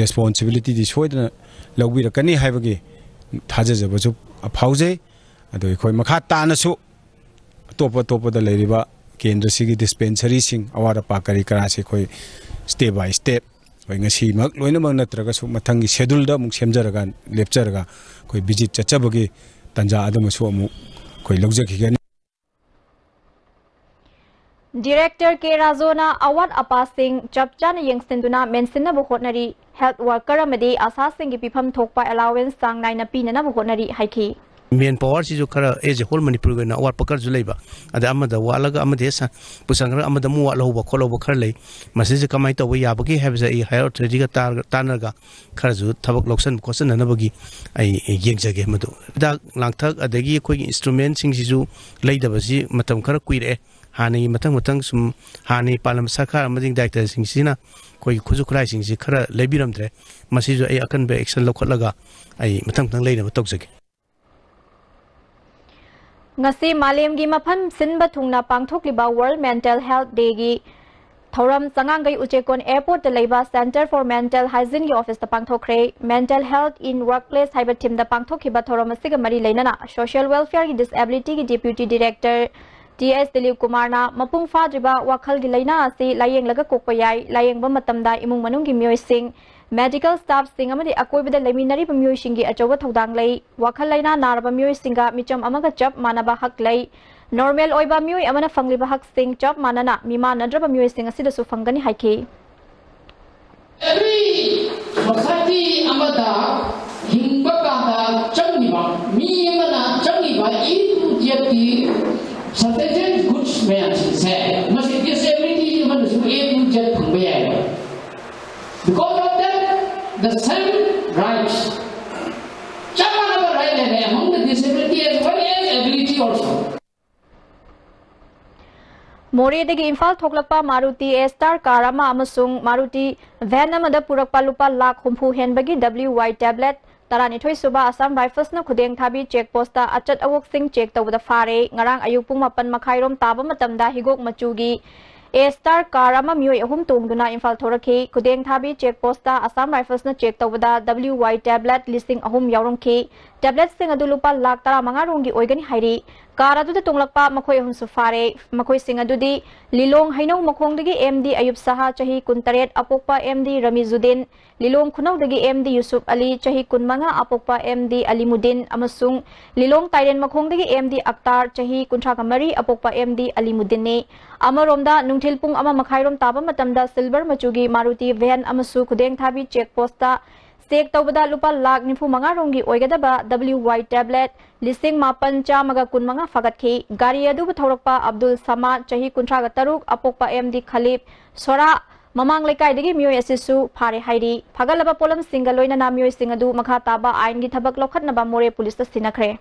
responsibilityꯗꯤ ꯁꯣꯏꯗꯅ ꯂꯧꯕꯤꯔꯛꯀꯅꯤ ꯍꯥꯏꯕꯒꯤ ꯊꯥꯖꯖꯕꯁꯨ ꯐꯥꯎꯖꯩ꯫ ꯑꯗꯣ ꯑꯩꯈꯣꯏ ꯃꯈꯥ ꯇꯥꯅꯁꯨ ꯑꯇꯣꯞ ꯑꯇꯣꯞꯄꯗ ꯂꯩꯔꯤꯕ ꯀꯦꯟꯗ꯭ꯔꯁꯤꯒꯤ dispensaryꯁꯤꯡ, ꯑꯋꯥꯠ ꯑꯄꯥ ꯀꯔꯤ ꯀꯔꯥꯁꯤ ꯑꯩꯈꯣꯏ step by step, ꯑꯩꯈꯣꯏ ꯉꯁꯤꯃꯛ ꯂꯣꯏꯅꯃꯛ ꯅꯠꯇ꯭ꯔꯒꯁꯨ ꯃꯊꯪꯒꯤ scheduleꯗ ꯑꯃꯨꯛ ꯁꯦꯝꯖꯔꯒ, ꯂꯦꯞꯆꯔꯒ ꯑꯩꯈꯣꯏ visit ꯆꯠꯆꯕꯒꯤ ꯇꯥꯟꯖꯥ ꯑꯗꯨꯃꯁꯨ ꯑꯃꯨꯛ ꯑꯩꯈꯣꯏ ꯂꯧꯖꯈꯤꯒꯅꯤ꯫ Director K ꯔꯥꯖꯣꯅ ꯑꯋꯥꯠ ꯑꯄꯥꯁꯤꯡ ꯆꯞ ꯆꯥꯅ ꯌꯦꯡꯁꯤꯟꯗꯨꯅ ꯃꯦꯟꯁꯤꯟꯅꯕ ꯍꯣꯠꯅꯔꯤ꯫ Health worker ꯑꯃꯗꯤ ꯑꯁꯥꯁꯤꯡꯒꯤ ꯄꯤꯐꯝ ꯊꯣꯛꯄ allowance ꯆꯥꯡ ꯅꯥꯏꯅ ꯄꯤꯅꯅꯕ ꯍꯣꯠꯅꯔꯤ ꯍꯥꯏꯈꯤ꯫ Manpowerꯁꯤꯁꯨ ꯈꯔ as a whole ꯃꯅꯤꯄꯨꯔꯒꯤ ꯑꯣꯏꯅ ꯑꯋꯥꯠꯄ ꯈꯔꯁꯨ ꯂꯩꯕ, ꯑꯗ ꯑꯃꯗ ꯋꯥꯠꯂꯒ ꯑꯃꯗ ꯍꯦꯛ ꯁ-, ꯄꯨꯁꯟꯈ꯭ꯔꯒ ꯑꯃꯗ ꯑꯃꯨꯛ ꯋꯥꯠꯍꯧꯕ ꯈꯣꯠꯍꯧꯕ ꯈꯔ ꯂꯩ꯫ ꯃꯁꯤꯁꯦ ꯀꯃꯥꯏꯅ ꯇꯧꯕ ꯌꯥꯕꯒꯦ ꯍꯥꯏꯕꯁꯦ ꯑꯩ higher authorityꯒ ꯇꯥꯔꯒ, ꯇꯥꯟꯅꯔꯒ ꯈꯔꯁꯨ ꯊꯕꯛ ꯂꯧꯁꯟ ꯈꯣꯠꯆꯟꯅꯅꯕꯒꯤ ꯑꯩ ꯌꯦꯡꯖꯒꯦ꯫ ꯃꯗꯨ ꯍꯤꯗꯥꯛ ꯂꯥꯡꯊꯛ ꯑꯗꯒꯤ ꯑꯩꯈꯣꯏꯒꯤ instrumentꯁꯤꯡꯁꯤꯁꯨ ꯂꯩꯗꯕꯁꯤ ꯃꯇꯝ ꯈꯔ ꯀꯨꯏꯔꯛꯑꯦ꯫ ꯍꯥꯟꯅꯒꯤ ꯃꯊꯪ ꯃꯊꯪ ꯁꯨꯝ ꯍꯥꯟꯅꯒꯤ ꯄꯥꯜꯂꯝꯕ ꯁꯔꯀꯥꯔ ꯑꯃꯗꯤ directorꯁꯤꯡꯁꯤꯅ ꯑꯩꯈꯣꯏꯒꯤ ꯈꯨꯠꯁꯨ ꯈꯨꯠꯂꯥꯏꯁꯤꯡꯁꯤ ꯈꯔ ꯂꯩꯕꯤꯔꯝꯗ꯭ꯔꯦ꯫ ꯃꯁꯤꯁꯨ ꯑꯩ ꯑꯀꯟꯕ action ꯂꯧꯈꯠꯂꯒ ꯑꯩ ꯃꯊꯪ ꯃꯊꯪ ꯂꯩꯅꯕ ꯇꯧꯖꯒꯦ꯫ ꯉꯁꯤ ꯃꯥꯂꯦꯝꯒꯤ ꯃꯐꯝ ꯁꯤꯟꯕ ꯊꯨꯡꯅ ꯄꯥꯡꯊꯣꯛꯂꯤꯕ World Mental Health Day ꯒꯤ ꯊꯧꯔꯝ ꯆꯉꯥꯡꯒꯩ ꯎꯆꯦꯛꯀꯣꯟ Airport ꯇ ꯂꯩꯕ Center for Mental Hygiene ꯒꯤ office ꯇ ꯄꯥꯡꯊꯣꯛꯈ꯭ꯔꯦ꯫ Mental Health in Workplace ꯍꯥꯏꯕ theme ꯗ ꯄꯥꯡꯊꯣꯛꯈꯤꯕ ꯊꯧꯔꯝ ꯑꯁꯤꯒ ꯃꯔꯤ ꯂꯩꯅꯅ Social Welfare ꯒꯤ Disability ꯒꯤ Deputy Director ꯇꯤ ꯑꯦꯁ ꯗꯤꯂꯤꯞ ꯀꯨꯃꯥꯔꯅ ꯃꯄꯨꯡ ꯐꯥꯗ꯭ꯔꯤꯕ ꯋꯥꯈꯜꯒꯤ ꯂꯥꯏꯅꯥ ꯑꯁꯤ ꯂꯥꯌꯦꯡꯂꯒ ꯀꯣꯛꯄ ꯌꯥꯏ꯫ ꯂꯥꯌꯦꯡꯕ ꯃꯇꯝꯗ ꯏꯃꯨꯡ ꯃꯅꯨꯡꯒꯤ ꯃꯤꯑꯣꯏꯁꯤꯡ, medical staff ꯁꯤꯡ ꯑꯃꯗꯤ ꯑꯀꯣꯏꯕꯗ ꯂꯩꯃꯤꯟꯅꯔꯤꯕ ꯃꯤꯑꯣꯏꯁꯤꯡꯒꯤ ꯑꯆꯧꯕ ꯊꯧꯗꯥꯡ ꯂꯩ꯫ ꯋꯥꯈꯜ ꯂꯥꯏꯅꯥ ꯅꯥꯔꯕ ꯃꯤꯑꯣꯏꯁꯤꯡꯒ ꯃꯤꯆꯝ ꯑꯃꯒ ꯆꯞ ꯃꯥꯟꯅꯕ ꯍꯛ ꯂꯩ꯫ Normal ꯑꯣꯏꯕ ꯃꯤꯑꯣꯏ ꯑꯃꯅ ꯐꯪꯂꯤꯕ ꯍꯛꯁꯤꯡ ꯆꯞ ꯃꯥꯟꯅꯅ ꯃꯤꯃꯥꯟꯅꯗ꯭ꯔꯕ ꯃꯤꯑꯣꯏꯁꯤꯡ ꯑꯁꯤꯗꯁꯨ ꯐꯪꯒꯅꯤ ꯍꯥꯏꯈꯤ꯫ Every society ꯑꯃꯗ ꯍꯤꯡꯕ ꯀꯥꯟꯗ ꯆꯪꯉꯤꯕ, ꯃꯤ ꯑꯃꯅ ꯆꯪꯉꯤꯕ A to Z ꯀꯤ substantial goods ꯃꯌꯥꯝꯁꯤꯡꯁꯦ, ꯃꯁꯤ disability ꯑꯃꯅꯁꯨ A to Z ꯐꯪꯕ ꯌꯥꯏꯕ꯫ Because of that, the same rights, ꯆꯞ ꯃꯥꯟꯅꯕ right ꯂꯩꯔꯦ among the disability as well as ability also. ꯃꯣꯔꯦꯗꯒꯤ ꯏꯝꯐꯥꯜ ꯊꯣꯛꯂꯛꯄ ꯃꯥꯔꯨꯇꯤ A Star car ꯑꯃ ꯑꯃꯁꯨꯡ ꯃꯥꯔꯨꯇꯤ van ꯑꯃꯗ ꯄꯨꯔꯛꯄ ꯂꯨꯄꯥ ꯂꯥꯈ ꯍꯨꯝꯐꯨ ꯍꯦꯟꯕꯒꯤ W Y tablet ꯇꯔꯥꯅꯤꯊꯣꯏ ꯁꯨꯕ Assam Rifles ꯅ ꯈꯨꯗꯦꯡ ꯊꯥꯕꯤ check post ꯇ ꯑꯆꯠ ꯑꯋꯣꯛꯁꯤꯡ check ꯇꯧꯕꯗ ꯐꯥꯔꯦ꯫ ꯉꯔꯥꯡ ꯑꯌꯨꯛ ꯄꯨꯡ ꯃꯥꯄꯟ ꯃꯈꯥꯏꯔꯣꯝ ꯇꯥꯕ ꯃꯇꯝꯗ ꯍꯤꯒꯣꯛ ꯃꯆꯨꯒꯤ A Star car ꯑꯃ ꯃꯤꯑꯣꯏ ꯑꯍꯨꯝ ꯇꯣꯡꯗꯨꯅ ꯏꯝꯐꯥꯜ ꯊꯧꯔꯛꯈꯤ꯫ ꯈꯨꯗꯦꯡ ꯊꯥꯕꯤ check post ꯇ Assam Rifles ꯅ check ꯇꯧꯕꯗ W Y tablet ꯂꯤꯁꯤꯡ ꯑꯍꯨꯝ ꯌꯥꯎꯔꯝꯈꯤ꯫ Tablet ꯁꯤꯡ ꯑꯗꯨ ꯂꯨꯄꯥ ꯂꯥꯈ ꯇꯔꯥꯃꯉꯥ ꯔꯣꯝꯒꯤ ꯑꯣꯏꯒꯅꯤ ꯍꯥꯏꯔꯤ꯫ Car ꯑꯗꯨꯗ ꯇꯣꯡꯂꯛꯄ ꯃꯈꯣꯏ ꯑꯍꯨꯝꯁꯨ ꯐꯥꯔꯦ꯫ ꯃꯈꯣꯏꯁꯤꯡ ꯑꯗꯨꯗꯤ ꯂꯤꯂꯣꯡ ꯍꯩꯅꯧ ꯃꯈꯣꯡꯗꯒꯤ M D ꯑꯌꯨꯕ ꯁꯍꯥ, ꯆꯍꯤ ꯀꯨꯟꯇꯔꯦꯠ, ꯑꯄꯣꯛꯄ M D ꯔꯃꯤꯖꯨꯗꯤꯟ, ꯂꯤꯂꯣꯡ ꯈꯨꯅꯧꯗꯒꯤ M D ꯌꯨꯁꯨꯞ ꯑꯂꯤ, ꯆꯍꯤ ꯀꯨꯟꯃꯉꯥ, ꯑꯄꯣꯛꯄ M D ꯑꯂꯤꯃꯨꯗꯤꯟ ꯑꯃꯁꯨꯡ ꯂꯤꯂꯣꯡ ꯇꯥꯏꯔꯦꯟ ꯃꯈꯣꯡꯗꯒꯤ M D ꯑꯛꯇꯥꯔ, ꯆꯍꯤ ꯀꯨꯟꯊ꯭ꯔꯥꯒ ꯃꯔꯤ, ꯑꯄꯣꯛꯄ M D ꯑꯂꯤꯃꯨꯗꯤꯟꯅꯤ꯫ ꯑꯃꯔꯣꯝꯗ, ꯅꯨꯡꯊꯤꯜ ꯄꯨꯡ ꯑꯃ ꯃꯈꯥꯏꯔꯣꯝ ꯇꯥꯕ ꯃꯇꯝꯗ silver ꯃꯆꯨꯒꯤ ꯃꯥꯔꯨꯇꯤ van ꯑꯃꯁꯨ ꯈꯨꯗꯦꯡ ꯊꯥꯕꯤ check post ꯇ check ꯇꯧꯕꯗ ꯂꯨꯄꯥ ꯂꯥꯈ ꯅꯤꯐꯨ ꯃꯉꯥ ꯔꯣꯝꯒꯤ ꯑꯣꯏꯒꯗꯕ W Y tablet ꯂꯤꯁꯤꯡ ꯃꯥꯄꯟ ꯆꯥꯝꯃꯒ ꯀꯨꯟꯃꯉꯥ ꯐꯥꯒꯠꯈꯤ꯫ ꯒꯥꯔꯤ ꯑꯗꯨꯕꯨ ꯊꯧꯔꯛꯄ ꯑꯕꯗꯨꯜ ꯁꯃꯥꯗ, ꯆꯍꯤ ꯀꯨꯟꯊ꯭ꯔꯥꯒ ꯇꯔꯨꯛ, ꯑꯄꯣꯛꯄ M D ꯈꯂꯤꯐ ꯁꯣꯔꯥ, ꯃꯃꯥꯡ ꯂꯩꯀꯥꯏꯗꯒꯤ ꯃꯤꯑꯣꯏ ꯑꯁꯤꯁꯨ ꯐꯥꯔꯦ ꯍꯥꯏꯔꯤ꯫ ꯐꯥꯒꯠꯂꯕ ꯄꯣꯠꯂꯝꯁꯤꯡꯒ ꯂꯣꯏꯅꯅ ꯃꯤꯑꯣꯏꯁꯤꯡ ꯑꯗꯨ ꯃꯈꯥ ꯇꯥꯕ ꯑꯥꯏꯟꯒꯤ ꯊꯕꯛ ꯂꯧꯈꯠꯅꯕ ꯃꯣꯔꯦ ꯄꯨꯂꯤꯁꯇ ꯁꯤꯟꯅꯈ꯭ꯔꯦ꯫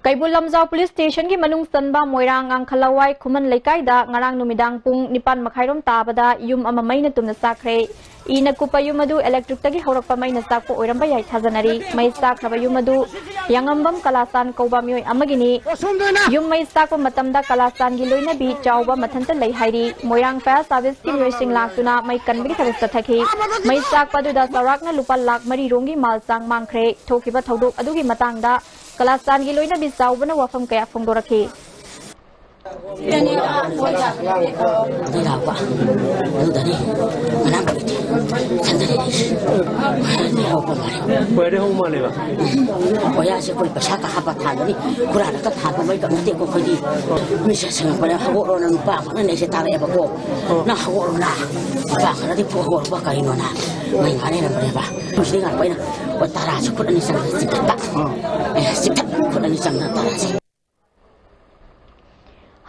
ꯀꯩꯕꯨꯜ ꯂꯝꯖꯥꯎ ꯄꯨꯂꯤꯁ ꯁ꯭ꯇꯦꯁꯟꯒꯤ ꯃꯅꯨꯡ ꯆꯟꯕ ꯃꯣꯏꯔꯥꯡ ꯉꯥꯡꯈꯂꯋꯥꯏ ꯈꯨꯃꯟ ꯂꯩꯀꯥꯏꯗ ꯉꯔꯥꯡ ꯅꯨꯃꯤꯗꯥꯡ ꯄꯨꯡ ꯅꯤꯄꯥꯟ ꯃꯈꯥꯏꯔꯣꯝ ꯇꯥꯕꯗ ꯌꯨꯝ ꯑꯃ ꯃꯩꯅ ꯇꯨꯝꯅ ꯆꯥꯛꯈ꯭ꯔꯦ꯫ ꯏꯅ ꯀꯨꯞꯄ ꯌꯨꯝ ꯑꯗꯨ electric ꯇꯒꯤ ꯍꯧꯔꯛꯄ ꯃꯩꯅ ꯆꯥꯛꯄ ꯑꯣꯏꯔꯝꯕ ꯌꯥꯏ ꯊꯥꯖꯅꯔꯤ꯫ ꯃꯩ ꯆꯥꯛꯈ꯭ꯔꯕ ꯌꯨꯝ ꯑꯗꯨ ꯌꯥꯉꯝꯕꯝ ꯀꯂꯥꯆꯥꯟ ꯀꯧꯕ ꯃꯤꯑꯣꯏ ꯑꯃꯒꯤꯅꯤ꯫ ꯌꯨꯝ ꯃꯩ ꯆꯥꯛꯄ ꯃꯇꯝꯗ ꯀꯂꯥꯆꯥꯟꯒꯤ ꯂꯣꯏꯅꯕꯤ ꯆꯥꯎꯕ ꯃꯊꯟꯇ ꯂꯩ ꯍꯥꯏꯔꯤ꯫ ꯃꯣꯏꯔꯥꯡ ꯐꯥꯌꯔ ꯁꯥꯔꯚꯤꯁꯀꯤ ꯃꯤꯑꯣꯏꯁꯤꯡ ꯂꯥꯛꯇꯨꯅ ꯃꯩ ꯀꯟꯕꯒꯤ ꯊꯕꯛ ꯆꯠꯊꯈꯤ꯫ ꯃꯩ ꯆꯥꯛꯄ ꯑꯗꯨꯗ ꯆꯥꯎꯔꯥꯛꯅ ꯂꯨꯄꯥ ꯂꯥꯈ ꯃꯔꯤ ꯔꯣꯝꯒꯤ ꯃꯥꯜ ꯆꯥꯡ ꯃꯥꯡꯈ꯭ꯔꯦ꯫ ꯊꯣꯛꯈꯤꯕ ꯊꯧꯗꯣꯛ ꯑꯗꯨꯒꯤ ꯃꯇꯥꯡꯗ ꯀꯂꯥꯆꯥꯟꯒꯤ ꯂꯣꯏꯅꯕꯤ ꯆꯥꯎꯕꯅ ꯋꯥꯐꯝ ꯀꯌꯥ ꯐꯣꯡꯗꯣꯔꯛꯈꯤ꯫ ꯑꯗꯩ ꯂꯥꯛꯄ꯫ ꯑꯗꯨꯗꯅꯤ ꯀꯅꯥꯝ ꯂꯩꯇꯦ꯫ ꯏꯊꯟꯗꯅꯤ ꯂꯩꯔꯤꯁꯦ꯫ ꯈ꯭ꯋꯥꯏꯗꯩ ꯍꯧꯕ ꯃꯥꯜꯂꯦꯕ꯫ ꯀꯣꯌꯥꯁꯦ ꯑꯩꯈꯣꯏ ꯄꯩꯁꯥ ꯀ ꯍꯥꯞꯄ ꯊꯥꯟꯕꯅꯤ꯫ ꯍꯨꯔꯥꯜꯂꯒ ꯊꯥꯟꯕ ꯃꯩꯒ ꯅꯠꯇꯦꯀꯣ ꯑꯩꯈꯣꯏꯗꯤ꯫ ꯃꯤꯁꯦ ꯁꯪꯉꯛꯄꯗ ꯍꯧꯒꯠꯂꯣꯅ ꯅꯨꯄꯥ ꯑꯃꯅ ꯑꯩꯁꯦ ꯇꯥꯔꯛꯑꯦꯕꯀꯣ꯫ "ꯅꯪ ꯍꯧꯒꯠꯂꯣꯅ꯫ ꯅꯨꯄꯥ ꯈꯔꯗꯤ ꯐꯨ ꯍꯧꯒꯠꯂꯛꯄ ꯀꯔꯤꯅꯣꯅ?" ꯃꯩ ꯉꯥꯏ ꯂꯩꯔꯝꯕꯅꯦꯕ꯫ ꯃꯁꯤꯗꯩ ꯉꯥꯏꯔꯛꯄ ꯑꯩꯅ, ꯑꯣ, ꯇꯔꯥꯁꯦ ꯈꯨꯠ ꯑꯅꯤ ꯆꯪꯉꯒ ꯆꯤꯡꯈꯠꯄ꯫ ꯑꯦ, ꯆꯤꯡꯈꯠ-, ꯈꯨꯠ ꯑꯅꯤ ꯆꯪꯉꯒ ꯇꯔꯥꯁꯦ꯫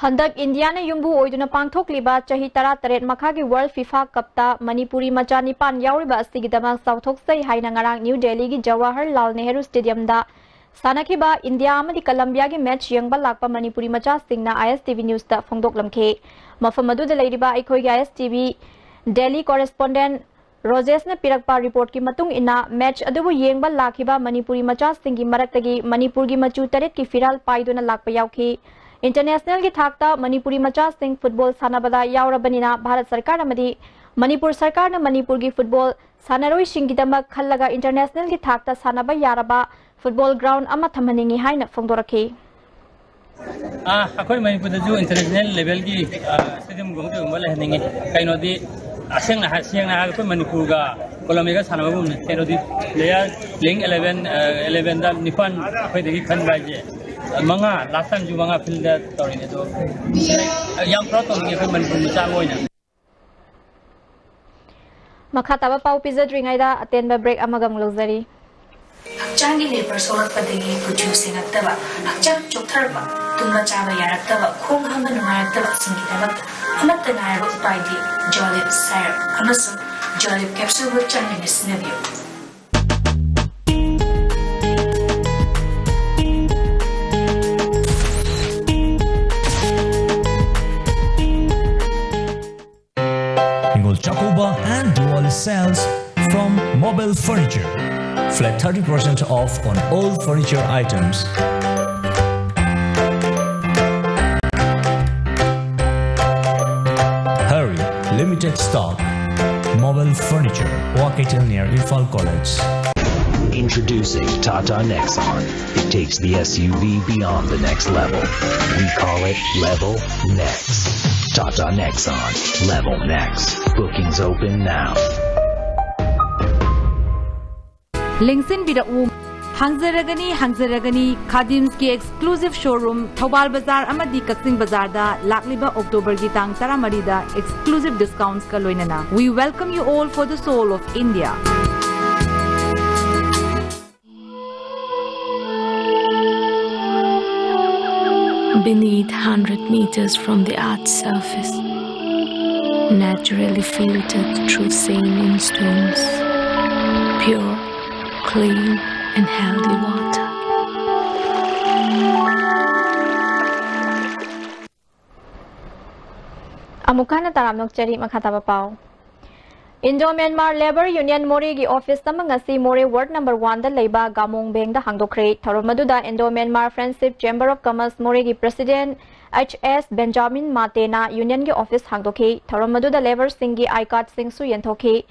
ꯍꯟꯗꯛ ꯏꯟꯗꯤꯌꯥꯅ ꯌꯨꯝꯕꯨ ꯑꯣꯏꯗꯨꯅ ꯄꯥꯡꯊꯣꯛꯂꯤꯕ ꯆꯍꯤ ꯇꯔꯥꯇꯔꯦꯠ ꯃꯈꯥꯒꯤ ꯋꯥꯔꯜ ꯐꯤꯐꯥ ꯀꯞꯇ ꯃꯅꯤꯄꯨꯔꯤ ꯃꯆꯥ ꯅꯤꯄꯥꯟ ꯌꯥꯎꯔꯤꯕ ꯑꯁꯤꯒꯤꯗꯃꯛ ꯆꯥꯎꯊꯣꯛꯆꯩ ꯍꯥꯏꯅ ꯉꯔꯥꯡ ꯅ꯭ꯌꯨ ꯗꯦꯜꯂꯤꯒꯤ ꯖꯋꯥꯍꯔꯂꯥꯜ ꯅꯦꯍꯔꯨ ꯁ꯭ꯇꯦꯗꯤꯌꯝꯗ ꯁꯥꯟꯅꯈꯤꯕ ꯏꯟꯗꯤꯌꯥ ꯑꯃꯗꯤ ꯀꯂꯝꯕꯤꯌꯥꯒꯤ ꯃꯦꯆ ꯌꯦꯡꯕ ꯂꯥꯛꯄ ꯃꯅꯤꯄꯨꯔꯤ ꯃꯆꯥꯁꯤꯡꯅ ISTV ꯅ꯭ꯌꯨꯁꯇ ꯐꯣꯡꯗꯣꯛꯂꯝꯈꯤ꯫ ꯃꯐꯝ ꯑꯗꯨꯗ ꯂꯩꯔꯤꯕ ꯑꯩꯈꯣꯏꯒꯤ ISTV ꯗꯦꯜꯂꯤ ꯀꯣꯔꯦꯁꯄꯣꯟꯗꯦꯟ ꯔꯣꯖꯦꯁꯅ ꯄꯤꯔꯛꯄ ꯔꯤꯄꯣꯔꯠꯀꯤ ꯃꯇꯨꯡ ꯏꯟꯅ, ꯃꯦꯆ ꯑꯗꯨꯕꯨ ꯌꯦꯡꯕ ꯂꯥꯛꯈꯤꯕ ꯃꯅꯤꯄꯨꯔꯤ ꯃꯆꯥꯁꯤꯡꯒꯤ ꯃꯔꯛꯇꯒꯤ ꯃꯅꯤꯄꯨꯔꯒꯤ ꯃꯆꯨ ꯇꯔꯦꯠꯀꯤ ꯐꯤꯔꯥꯜ ꯄꯥꯏꯗꯨꯅ ꯂꯥꯛꯄ ꯌꯥꯎꯈꯤ꯫ ꯏꯟꯇꯔꯅꯦꯁꯅꯦꯜꯒꯤ ꯊꯥꯛꯇ ꯃꯅꯤꯄꯨꯔꯤ ꯃꯆꯥꯁꯤꯡ ꯐꯨꯠꯕꯣꯜ ꯁꯥꯟꯅꯕꯗ ꯌꯥꯎꯔꯕꯅꯤꯅ, ꯚꯥꯔꯠ ꯁꯔꯀꯥꯔ ꯑꯃꯗꯤ ꯃꯅꯤꯄꯨꯔ ꯁꯔꯀꯥꯔꯅ ꯃꯅꯤꯄꯨꯔꯒꯤ ꯐꯨꯠꯕꯣꯜ ꯁꯥꯟꯅꯔꯣꯏꯁꯤꯡꯒꯤꯗꯃꯛ ꯈꯜꯂꯒ ꯏꯟꯇꯔꯅꯦꯁꯅꯦꯜꯒꯤ ꯊꯥꯛꯇ ꯁꯥꯟꯅꯕ ꯌꯥꯔꯕ ꯐꯨꯠꯕꯣꯜ ꯒ꯭ꯔꯥꯎꯟ ꯑꯃ ꯊꯝꯍꯟꯅꯤꯡꯏ ꯍꯥꯏꯅ ꯐꯣꯡꯗꯣꯔꯛꯈꯤ꯫ ꯑꯥ, ꯑꯩꯈꯣꯏ ꯃꯅꯤꯄꯨꯔꯗꯁꯨ ꯏꯟꯇꯔꯅꯦꯁꯅꯦꯜ ꯂꯦꯚꯦꯜꯒꯤ, ꯑꯥ, ꯁ꯭ꯇꯦꯗꯤꯌꯝꯒꯨꯝꯕ ꯀꯩꯒꯨꯝꯕ ꯂꯩꯍꯟꯅꯤꯡꯉꯤ꯫ ꯀꯩꯅꯣꯗꯤ, ꯑꯁꯦꯡꯅ ꯍꯥꯏ-, ꯁꯦꯡꯅ ꯍꯥꯏꯔꯒ ꯑꯩꯈꯣꯏ ꯃꯅꯤꯄꯨꯔꯒ ꯀꯣꯂꯝꯕꯤꯌꯥꯒ ꯁꯥꯟꯅꯕꯒꯨꯝꯕꯅꯤ꯫ ꯀꯩꯅꯣꯗꯤ, ꯄ꯭ꯂꯦꯌꯔ, ꯄ꯭ꯂꯦꯌꯤꯡ ꯑꯦꯂꯦꯚꯦꯟ, ꯑꯥ, ꯑꯦꯂꯦꯚꯦꯟꯗ ꯅꯤꯄꯥꯟ ꯑꯩꯈꯣꯏꯗꯒꯤ ꯈꯟꯕ ꯍꯥꯏꯁꯦ ꯃꯉꯥ, ꯂꯥꯁ ꯇꯥꯏꯝꯁꯨ ꯃꯉꯥ ꯐꯤꯜꯗ ꯇꯧꯔꯤꯅꯤ꯫ ꯑꯗꯣ ꯌꯥꯝ ꯄ꯭ꯔꯥꯎꯗ ꯇꯧꯅꯤꯡꯉꯤ ꯑꯩꯈꯣꯏ ꯃꯅꯤꯄꯨꯔ ꯃꯆꯥ ꯑꯃ ꯑꯣꯏꯅ꯫ ꯃꯈꯥ ꯇꯥꯕ ꯄꯥꯎ ꯄꯤꯖꯗ꯭ꯔꯤꯉꯩꯗ ꯑꯇꯦꯟꯕ ꯕ꯭ꯔꯦꯛ ꯑꯃꯒ ꯑꯃꯨꯛ ꯂꯧꯖꯔꯤ꯫ ꯍꯛꯆꯥꯡꯒꯤ ꯂꯦꯄꯔ ꯁꯣꯛꯂꯛꯄꯗꯒꯤ ꯀꯨꯆꯨ ꯁꯦꯡꯉꯛꯇꯕ, ꯍꯛꯆꯥꯡ ꯆꯣꯛꯊꯔꯛꯄ, ꯇꯨꯝꯕ ꯆꯥꯕ ꯌꯥꯔꯛꯇꯕ, ꯈꯣꯡ ꯍꯥꯝꯕ ꯅꯨꯡꯉꯥꯏꯔꯛꯇꯕꯁꯤꯡꯒꯤꯗꯃꯛꯇ ꯑꯃꯠꯇ ꯉꯥꯏꯔꯕ ꯎꯄꯥꯏꯗꯤ ꯖꯣꯂꯤꯞ ꯁꯥꯏꯔꯞ ꯑꯃꯁꯨꯡ ꯖꯣꯂꯤꯞ ꯀꯦꯞꯁꯨꯜꯕꯨ ꯆꯥꯡ ꯅꯥꯏꯅ ꯁꯤꯖꯤꯟꯅꯕꯤꯌꯨ꯫ Hingol Chakoba and Diwali sales from Mobile Furniture. Flat thirty percent off on all furniture items. Hurry, limited stock. Mobile Furniture, Waketel near Imphal College. Introducing Tata Nexon. It takes the S U V beyond the next level. We call it Level Next. Tata Nexon. Level Next. Bookings open now. ꯂꯦꯡꯁꯤꯟꯕꯤꯔꯛꯎ꯫ ꯍꯥꯡꯖꯔꯒꯅꯤ, ꯍꯥꯡꯖꯔꯒꯅꯤ꯫ ꯈꯥꯗꯤꯝꯁꯀꯤ exclusive showroom Thoubal ꯕꯖꯥꯔ ꯑꯃꯗꯤ ꯀꯛꯆꯤꯡ ꯕꯖꯥꯔꯗ ꯂꯥꯛꯂꯤꯕ ꯑꯣꯛꯇꯣꯕꯔꯒꯤ ꯇꯥꯡ ꯇꯔꯥꯃꯔꯤꯗ exclusive discountsꯀ ꯂꯣꯏꯅꯅ꯫ We welcome you all for the soul of India. Beneath, hundred meters from the earth's surface, naturally filtered through saline stones, pure, clean and healthy water. ꯑꯃꯨꯛ ꯍꯟꯅ ꯇꯔꯥꯝ ꯅꯣꯛꯆꯔꯤ꯫ ꯃꯈꯥ ꯇꯥꯕ ꯄꯥꯎ꯫ Indo Myanmar Labour Union ꯃꯣꯔꯦꯒꯤ office ꯑꯃ ꯉꯁꯤ ꯃꯣꯔꯦ ward number one ꯗ ꯂꯩꯕ ꯒꯥꯃꯣꯡ ꯕꯦꯡꯗ ꯍꯥꯡꯗꯣꯛꯈ꯭ꯔꯦ꯫ ꯊꯧꯔꯝ ꯑꯗꯨꯗ Indo Myanmar Friendship Chamber of Commerce ꯃꯣꯔꯦꯒꯤ president H S Benjamin ꯃꯥꯇꯦꯅ unionꯒꯤ office ꯍꯥꯡꯗꯣꯛꯈꯤ꯫ ꯊꯧꯔꯝ ꯑꯗꯨꯗ labourꯁꯤꯡꯒꯤ I cardꯁꯤꯡꯁꯨ ꯌꯦꯟꯊꯣꯛꯈꯤ꯫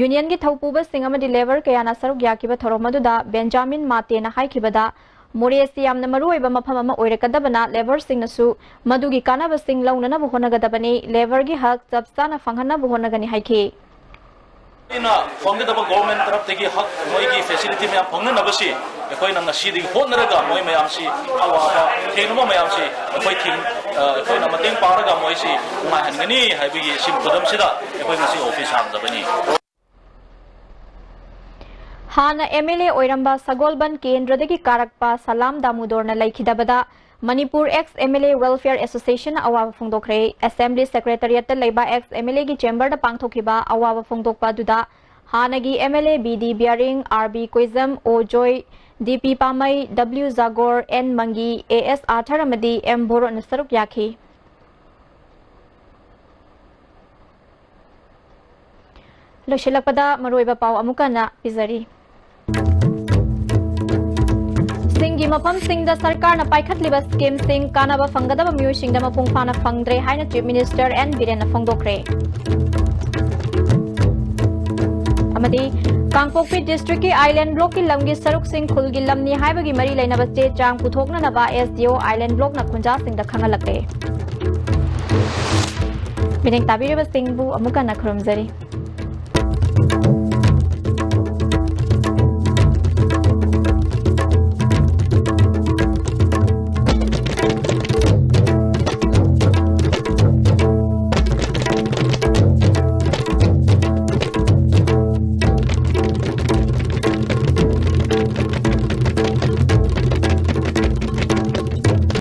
Unionꯒꯤ ꯊꯧꯄꯨꯕꯁꯤꯡ ꯑꯃꯗꯤ labour ꯀꯌꯥꯅ ꯁꯔꯨꯛ ꯌꯥꯈꯤꯕ ꯊꯧꯔꯝ ꯑꯗꯨꯗ Benjamin ꯃꯥꯇꯦꯅ ꯍꯥꯏꯈꯤꯕꯗ, ꯃꯣꯔꯦ ꯑꯁꯤ ꯌꯥꯝꯅ ꯃꯔꯨꯑꯣꯏꯕ ꯃꯐꯝ ꯑꯃ ꯑꯣꯏꯔꯛꯀꯗꯕꯅ labourꯁꯤꯡꯅꯁꯨ ꯃꯗꯨꯒꯤ ꯀꯥꯟꯅꯕꯁꯤꯡ ꯂꯧꯅꯅꯕ ꯍꯣꯠꯅꯒꯗꯕꯅꯤ꯫ Labourꯒꯤ ꯍꯛ ꯆꯞ ꯆꯥꯅ ꯐꯪꯍꯟꯅꯕ ꯍꯣꯠꯅꯒꯅꯤ ꯍꯥꯏꯈꯤ꯫ ꯑꯩꯅ ꯐꯪꯒꯗꯕ government ꯇꯔꯞꯇꯒꯤ ꯍꯛ, ꯃꯣꯏꯒꯤ facility ꯃꯌꯥꯝ ꯐꯪꯅꯅꯕꯁꯤ ꯑꯩꯈꯣꯏꯅ ꯉꯁꯤꯗꯒꯤ ꯍꯣꯠꯅꯔꯒ ꯃꯣꯏ ꯃꯌꯥꯝꯁꯤ ꯑꯋꯥꯕ ꯊꯦꯡꯅꯕ ꯃꯌꯥꯝꯁꯤ ꯑꯩꯈꯣꯏ ꯊꯦꯡ-, ꯑ, ꯑꯩꯈꯣꯏꯅ ꯃꯇꯦꯡ ꯄꯥꯡꯂꯒ ꯃꯣꯏꯁꯤ ꯅꯨꯡꯉꯥꯏꯍꯟꯒꯅꯤ ꯍꯥꯏꯕꯒꯤ ꯁꯤ ꯈꯨꯗꯝꯁꯤꯗ ꯑꯩꯈꯣꯏ ꯉꯁꯤ office ꯍꯥꯡꯖꯕꯅꯤ꯫ ꯍꯥꯟꯅ M L A ꯑꯣꯏꯔꯝꯕ ꯁꯒꯣꯜꯕꯟ ꯀꯦꯟꯗ꯭ꯔꯗꯒꯤ ꯀꯥꯔꯛꯄ ꯁꯂꯥꯝ ꯗꯥꯃꯨꯗꯣꯔꯅ ꯂꯩꯈꯤꯗꯕꯗ Manipur ex M L A Welfare Associationꯅ ꯑꯋꯥꯕ ꯐꯣꯡꯗꯣꯛꯈ꯭ꯔꯦ꯫ Assembly Secretariatꯇ ꯂꯩꯕ ex M L Aꯒꯤ chamberꯗ ꯄꯥꯡꯊꯣꯛꯈꯤꯕ ꯑꯋꯥꯕ ꯐꯣꯡꯗꯣꯛꯄ ꯑꯗꯨꯗ ꯍꯥꯟꯅꯒꯤ M L A B D bearing, R B ꯀꯣꯏꯖꯝ, O joy, D P ꯄꯥꯃꯩ, W ꯖꯥꯒꯣꯔ, N ꯃꯪꯒꯤ, A S Arthur ꯑꯃꯗꯤ M ꯕꯣꯔꯣꯠꯅ ꯁꯔꯨꯛ ꯌꯥꯈꯤ꯫ ꯂꯣꯏꯁꯤꯜꯂꯛꯄꯗ ꯃꯔꯨꯑꯣꯏꯕ ꯄꯥꯎ ꯑꯃꯨꯛ ꯍꯟꯅ ꯄꯤꯖꯔꯤ꯫ ꯃꯐꯝꯁꯤꯡꯗ ꯁꯔꯀꯥꯔꯅ ꯄꯥꯏꯈꯠꯂꯤꯕ ꯁ꯭ꯀꯤꯝꯁꯤꯡ ꯀꯥꯟꯅꯕ ꯐꯪꯒꯗꯕ ꯃꯤꯑꯣꯏꯁꯤꯡꯗ ꯃꯄꯨꯡ ꯐꯥꯅ ꯐꯪꯗ꯭ꯔꯦ ꯍꯥꯏꯅ ꯆꯤꯐ ꯃꯤꯅꯤꯁꯇꯔ ꯑꯦꯟ ꯕꯤꯔꯦꯟꯅ ꯐꯣꯡꯗꯣꯛꯈ꯭ꯔꯦ꯫ ꯑꯃꯗꯤ ꯀꯥꯡꯄꯣꯛꯄꯤ ꯗꯤꯁꯇ꯭ꯔꯤꯛꯀꯤ ꯑꯥꯏꯂꯦꯟ ꯕ꯭ꯂꯣꯛꯀꯤ ꯂꯝꯒꯤ ꯁꯔꯨꯛꯁꯤꯡ ꯈꯨꯜꯒꯤ ꯂꯝꯅꯤ ꯍꯥꯏꯕꯒꯤ ꯃꯔꯤ ꯂꯩꯅꯕ ꯆꯦ ꯆꯥꯡ ꯄꯨꯊꯣꯛꯅꯅꯕ ꯑꯦꯁ ꯗꯤ ꯑꯣ ꯑꯥꯏꯂꯦꯟ ꯕ꯭ꯂꯣꯛꯅ ꯈꯨꯟꯖꯥꯁꯤꯡꯗ ꯈꯪꯍꯜꯂꯛꯂꯦ꯫ ꯃꯤꯠꯌꯦꯡ ꯇꯥꯕꯤꯔꯤꯕꯁꯤꯡꯕꯨ ꯑꯃꯨꯛ ꯍꯟꯅ ꯈꯨꯔꯨꯝꯖꯔꯤ꯫